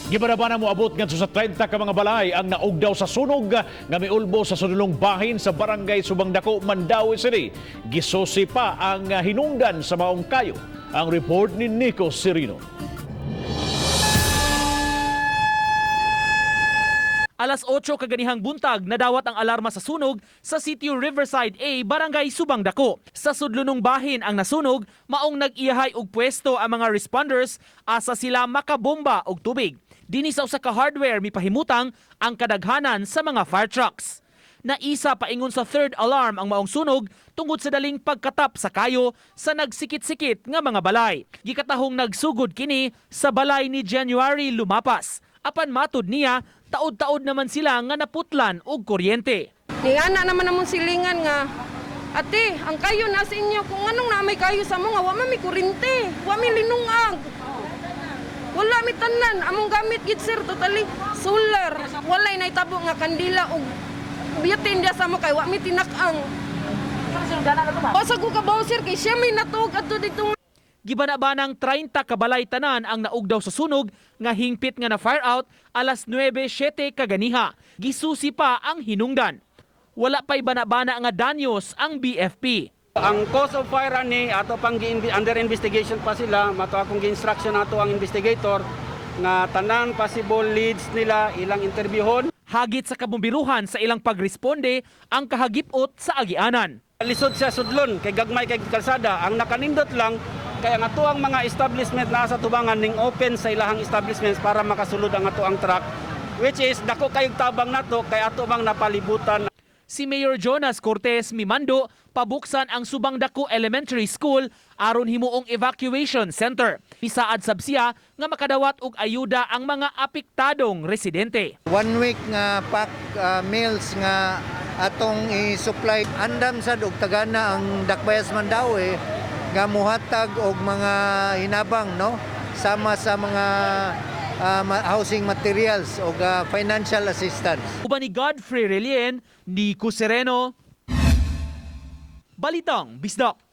Gibanabana moabot ngadto sa 30 ka mga balay ang naugdaw sa sunog nga miulbo sa sudlonong bahin sa Barangay Subang Dako, Mandaue City. Gisusi pa ang hinungdan sa maong kayo. Ang report ni Nico Serino. Alas 8 kaganihang buntag, nadawat ang alarma sa sunog sa Sitio Riverside A, Barangay Subang Dako. Sa sudlonong bahin ang nasunog, maong nag-iyahay og pwesto ang mga responders asa sila makabomba og tubig. Dinhi sa usa ka hardware mipahimutang ang kadaghanan sa mga fire trucks. Naisa paingon sa third alarm ang maong sunog tungod sa daling pagkatap sa kayo sa nagsikit-sikit nga mga balay. Gikatahong nagsugod kini sa balay ni January lumapas. Apan matud niya, taod-taod naman sila nga naputlan og kuryente. Ningana naman among silingan nga, "Ate, ang kayo na sa inyo, kung anong na may kayo sa mo nga, wa man mi kurinte, wa mi linungag. Wala mi tanan, among gamit gid, sir, totally solar. Walay naitabo nga kandila og butane diya sa mo kay wa mi tinak-ang. O sa ko kabaw, sir, kay siya may natuog adto dito." Gibana-banang 30 kabalay tanan ang naugdaw sa sunog nga hingpit nga na fire out alas 9:07 kaganiha. Gisusi pa ang hinungdan. Wala pa'y bana-bana nga danyos ang BFP. Ang cause of fire ani ato pang under investigation pa sila. Mato akong gi-instruction nato ang investigator nga tanan possible leads nila ilang interviewon. Hagit sa kabumbiruhan sa ilang pagresponde ang kahagipot sa agianan. Lisod siya sudlon kay gagmay kay kalsada. Ang nakanindot lang kay ang ato ang mga establishment naa sa tubangan ning open sa ilahang establishments para makasulod ang ato ang truck, which is dako kayog tabang nato kay ato bang napalibutan. Si Mayor Jonas Cortez mimando pabuksan ang Subang Dako Elementary School aron himuong evacuation center. Misaad sab siya nga makadawat og ayuda ang mga apektadong residente. One week nga pack meals nga atong i-supply. Andam sad og tagana ang Dakbayas Mandaue nga muhatag og mga hinabang, no, sama sa mga housing materials o financial assistance. Uban ni Godfrey Relien, Nico Sereno, Balitang Bisdak.